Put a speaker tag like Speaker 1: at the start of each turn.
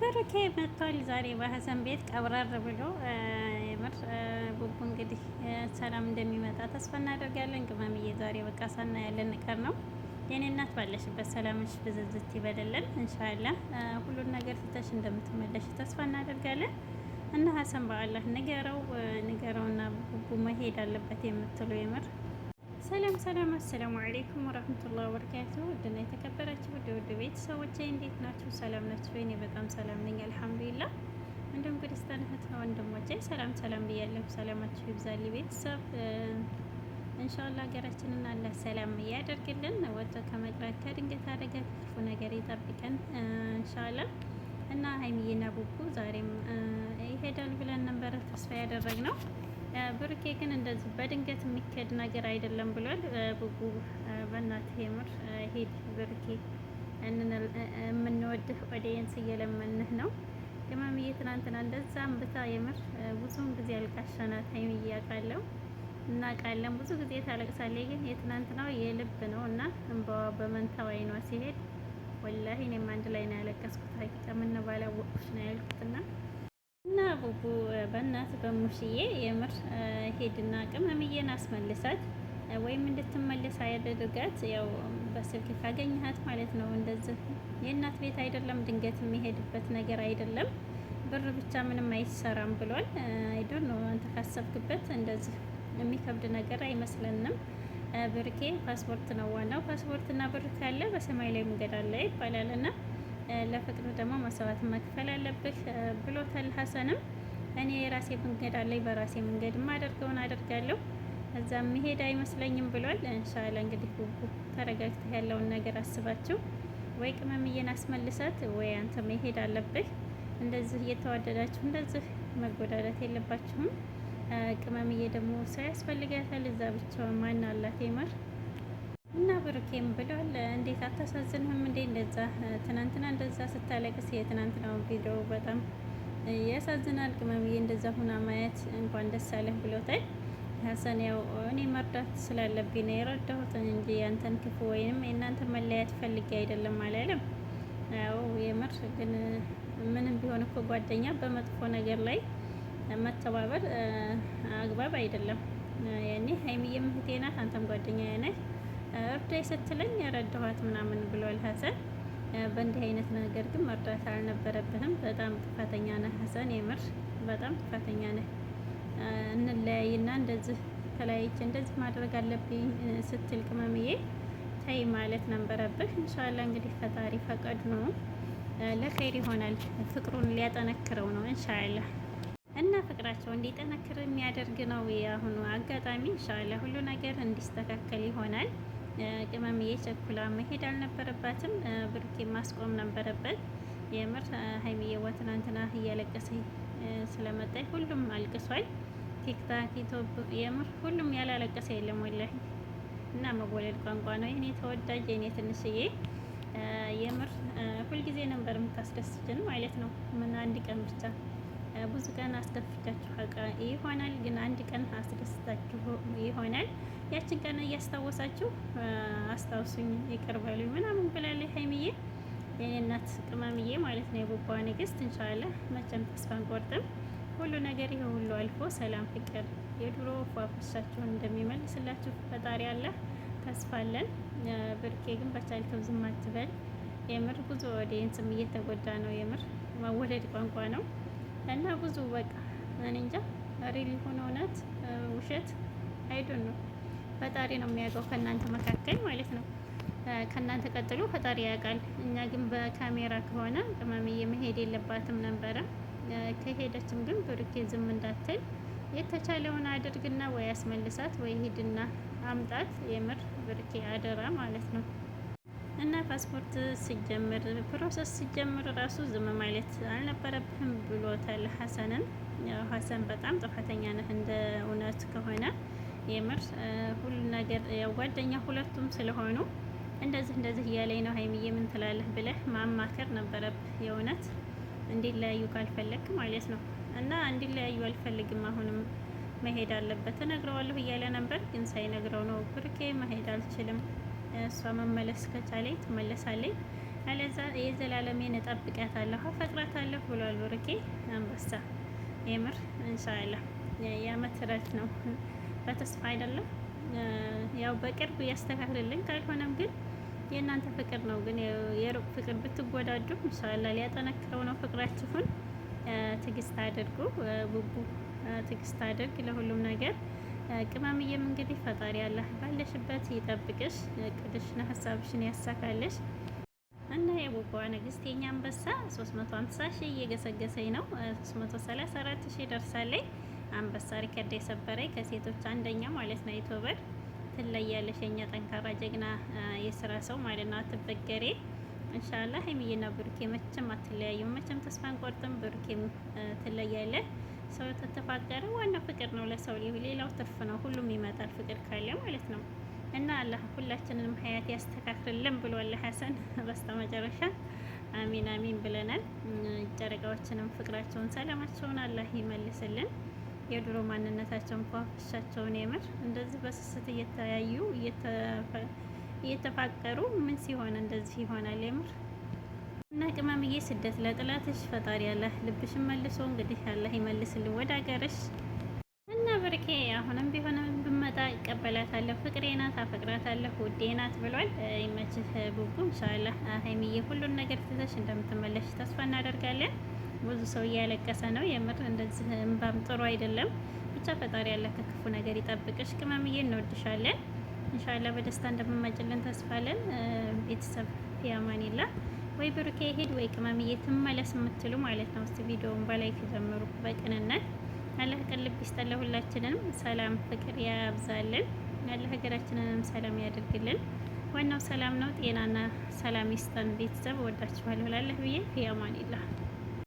Speaker 1: ብሩኬ መጥቷል ዛሬ በሀሰን ቤት ቀብረር ብሎ። የምር ቡቡ እንግዲህ ሰላም እንደሚመጣ ተስፋ እናደርጋለን። ቅመምዬ ዛሬ በቃ ሳና ያለን ቀር ነው። የኔ እናት ባለሽበት ሰላምሽ ብዝዝት ይበልልን። እንሻላ ሁሉን ነገር ትተሽ እንደምትመለሽ ተስፋ እናደርጋለን። እና ሀሰን በአላህ ንገረው ንገረውና ቡቡ መሄድ አለበት የምትሉ የምር። ሰላም ሰላም፣ አሰላሙ አለይኩም ወረህመቱላሂ ወበረካቱ። ውድና የተከበራችሁ ውድ ውድ ቤተሰቦቼ እንዴት ናችሁ? ሰላም ናችሁ? እኔ በጣም ሰላም ነኝ አልሐምዱሊላህ። እንዲሁም ክርስቲያን እህት ወንድሞቼ ሰላም ሰላም ብያለሁ። ሰላማችሁ ይብዛል ቤተሰብ። እንሻላ ሀገራችንን አላህ ሰላም እያደርግልን፣ ወጥቶ ከመቅረት ከድንገት አደጋ ክፉ ነገር ይጠብቀን እንሻላ። እና ሀይሚዬና ቡቡ ዛሬም ይሄዳል ብለን ነበረ ተስፋ ያደረግነው። ብሩኬ ግን እንደዚህ በድንገት የሚከድ ነገር አይደለም ብሏል። ቡቡ በእናትህ የምር ሂድ ብሩኬ፣ የምንወድህ audience እየለመንህ ነው። ቅመምዬ ትናንትና እንደዛ አንብታ የምር ብዙውን ጊዜ አልቃሻ ናት ሀይሚዬ፣ አውቃለሁ እናውቃለን። ብዙ ጊዜ ታለቅሳለች፣ ግን የትናንትናው የልብ ነው እና እንባዋ በመንታው አይኗ ሲሄድ ወላሂ እኔም አንድ ላይ ነው ያለቀስኩት። ሀቂቃ ምነው ባላወቅኩሽ ነው ያልኩትና እና ቡቡ በእናት በሙሽዬ የምር ሄድና ቅመምዬን አስመልሳት ወይም እንድትመለስ አያደርጋት። ያው በስልክ ካገኘሃት ማለት ነው። እንደዚህ የእናት ቤት አይደለም ድንገት የሚሄድበት ነገር አይደለም። ብር ብቻ ምንም አይሰራም ብሏል። አይዶን ነው አንተ ካሰብክበት እንደዚህ የሚከብድ ነገር አይመስለንም። ብርኬ ፓስፖርት ነው ዋናው። ፓስፖርትና ብር ካለ በሰማይ ላይ መንገድ አለ ይባላል እና ለፍቅር ደግሞ መስዋዕት መክፈል አለብህ ብሎታል ሀሰንም። እኔ የራሴ መንገድ አለኝ፣ በራሴ መንገድ የማደርገውን አደርጋለሁ፣ እዛ መሄድ አይመስለኝም ብሏል። እንሻላ እንግዲህ ጉጉ ተረጋግተህ ያለውን ነገር አስባችሁ ወይ ቅመምዬን አስመልሳት ወይ አንተ መሄድ አለብህ። እንደዚህ እየተዋደዳችሁ እንደዚህ መጎዳዳት የለባችሁም። ቅመምዬ ደግሞ ሰው ያስፈልጋታል። እዛ ብቻዋን ማን አላት የምር። እና ብሩኬም ብሏል እንዴት አታሳዝንህም እንዴ? እንደዛ ትናንትና እንደዛ ስታለቅስ የትናንትናው ቪዲዮ በጣም ያሳዝናል። ቅመምዬ እንደዛ ሁና ማየት እንኳን ደስ አለህ ብሎታል። ሀሰን ያው እኔ መርዳት ስላለብኝ ነው የረዳሁት እንጂ ያንተን ክፉ ወይንም የእናንተ መለያየት ፈልጌ አይደለም አላለም። ያው የምር ግን ምንም ቢሆን እኮ ጓደኛ በመጥፎ ነገር ላይ መተባበር አግባብ አይደለም። ያኔ ሀይሚዬም እህቴ ናት፣ አንተም ጓደኛዬ ነህ። እርዳይ ስትለኝ ረዳኋት ምናምን ብሏል ሀሰን። በእንዲህ አይነት ነገር ግን መርዳት አልነበረብህም። በጣም ጥፋተኛ ነህ ሀሰን፣ የምር በጣም ጥፋተኛ ነህ። እንለያይና እንደዚህ ተለያይቼ እንደዚህ ማድረግ አለብኝ ስትል ቅመምዬ ተይ ማለት ነበረብህ። እንሻላ እንግዲህ ፈጣሪ ፈቀድ ነው ለኸይር ይሆናል። ፍቅሩን ሊያጠነክረው ነው እንሻላ እና ፍቅራቸው እንዲጠነክር የሚያደርግ ነው የአሁኑ አጋጣሚ። እንሻላ ሁሉ ነገር እንዲስተካከል ይሆናል። ቅመምዬ ቸኩላ መሄድ አልነበረባትም። ብሩኬ ማስቆም ነበረበት። የምር ሀይሚዬዋ ትናንትና እያለቀሰ ስለመጣኝ ሁሉም አልቅሷል። ቲክታክ፣ ዩቲዩብ የምር ሁሉም ያላለቀሰ የለም ወላሂ። እና መወለድ ቋንቋ ነው የኔ ተወዳጅ የኔ ትንሽዬ የምር ሁልጊዜ ነበር የምታስደስችን ማለት ነው። ምን አንድ ቀን ብቻ ብዙ ቀን አስከፍቻችሁ ይሆናል፣ ግን አንድ ቀን አስደስታችሁ ይሆናል። ያችን ቀን እያስታወሳችሁ አስታውሱኝ፣ ይቅር በሉኝ ምናምን ብላለች ሀይሚዬ፣ የኔ እናት ቅመምዬ ማለት ነው፣ የቡባዋ ንግስት። እንሻላ መቼም ተስፋ አንቆርጥም። ሁሉ ነገር ይሄ ሁሉ አልፎ ሰላም፣ ፍቅር፣ የድሮ ፏፈሻችሁን እንደሚመልስላችሁ ፈጣሪ አለ ተስፋ አለን። ብርኬ ግን በቻልከው ዝም አትበል። የምር ብዙ audience ም እየተጎዳ ነው። የምር መወደድ ቋንቋ ነው። እና ብዙ በቃ እኔ እንጃ real የሆነ እውነት ውሸት I don't know ፈጣሪ ነው የሚያውቀው ከእናንተ መካከል ማለት ነው። ከእናንተ ቀጥሎ ፈጣሪ ያውቃል። እኛ ግን በካሜራ ከሆነ ቅመምዬ መሄድ የለባትም ነበረ። ከሄደችም ግን ብሩኬ ዝም እንዳትል የተቻለውን አድርግና ወይ አስመልሳት ወይ ሂድና አምጣት። የምር ብሩኬ አደራ ማለት ነው። እና ፓስፖርት ሲጀምር process ሲጀምር ራሱ ዝም ማለት አልነበረብህም ብሎታል ሀሰንን። ሀሰን በጣም ጥፋተኛ ነህ እንደ እውነት ከሆነ የምር ሁሉ ነገር ያው ጓደኛ ሁለቱም ስለሆኑ እንደዚህ እንደዚህ እያለኝ ነው ሀይሚዬ ምን ትላለህ ብለህ ማማከር ነበረብህ። የእውነት እንዲለያዩ ካልፈለግክ ማለት ነው። እና እንዲለያዩ አልፈልግም አሁንም መሄድ አለበት እነግረዋለሁ እያለ ነበር፣ ግን ሳይነግረው ነው ብሩኬ መሄድ አልችልም እሷ መመለስ ከቻለኝ ትመለሳለኝ፣ አለዛ የዘላለሜን እጠብቃታለሁ፣ አፈቅራታለሁ ብሏል ብሩኬ አንበሳ። የምር ኢንሻአላህ የአመት እረፍት ነው በተስፋ አይደለም። ያው በቅርብ ያስተካክልልን፣ ካልሆነም ግን የእናንተ ፍቅር ነው። ግን የሩቅ ፍቅር ብትጎዳጁም ኢንሻአላህ ሊያጠነክረው ነው ፍቅራችሁን። ትግስት አድርጉ ቡቡ፣ ትግስት አድርግ ለሁሉም ነገር። ቅመምዬም እንግዲህ ፈጣሪ አላህ ባለሽበት ይጠብቅሽ፣ እቅድሽን ሀሳብሽን ያሳካልሽ። እና የቡቧ ንግስት የኛ አንበሳ 350 ሺህ እየገሰገሰኝ ነው። 334 ሺህ ደርሳለኝ። አንበሳ ሪከርድ የሰበረኝ ከሴቶች አንደኛ ማለት ነው። YouTuber ትለያለሽ፣ የኛ ጠንካራ ጀግና የስራ ሰው ማለት ነው። አትበገሬ ኢንሻአላህ። ሀይሚዬና ብሩኬ መቼም አትለያዩም፣ መቼም ተስፋ አንቆርጥም። ብሩኬም ትለያለህ። ሰው ተተፋቀረ ዋናው ፍቅር ነው ለሰው ሌላው ትርፍ ነው። ሁሉም ይመጣል ፍቅር ካለ ማለት ነው። እና አላህ ሁላችንንም ሀያት ያስተካክልልን ብሏል ሀሰን በስተመጨረሻ አሚን አሚን ብለናል። ጨረቃዎችንም ፍቅራቸውን ሰላማቸውን አላህ ይመልስልን። የድሮ ማንነታቸውን ፏፍሻቸውን የምር እንደዚህ በስስት እየተያዩ እየተፋቀሩ ምን ሲሆን እንደዚህ ይሆናል የምር። እና ቅመምዬ ስደት ለጥላትሽ ፈጣሪ አላህ ልብሽን መልሶ እንግዲህ አላህ ይመልስልን ወደ ሀገርሽ። እና ብርኬ አሁንም ቢሆንም ብመጣ እቀበላታለሁ፣ ፍቅሬ ናት፣ አፈቅራታለሁ፣ ውዴ ናት ብሏል። ይመችህ ቡቡ። ኢንሻአላህ ሀይሚዬ ሁሉን ነገር ትተሽ እንደምትመለሽ ተስፋ እናደርጋለን። ብዙ ሰው እያለቀሰ ነው። የምር እንደዚህ እንባም ጥሩ አይደለም። ብቻ ፈጣሪ ያለ ከክፉ ነገር ይጠብቅሽ። ቅመምዬ እንወድሻለን። ኢንሻአላህ በደስታ እንደምመጭልን ተስፋለን። ቤተሰብ ያማኒላ ወይ ብሩኬ ሄድ ወይ ቅመምዬ ትመለስ የምትሉ ማለት ነው። እስቲ ቪዲዮውን በ like ጀምሩ በቅንነት አላህ ቅን ልብ ይስጠን ለሁላችንንም፣ ሰላም ፍቅር ያብዛልን። አላህ ሀገራችንንም ሰላም ያደርግልን። ዋናው ሰላም ነው። ጤናና ሰላም ይስጠን። ቤተሰብ ወዳችኋለሁ ላለህ ብዬ ፊ አማኒላህ።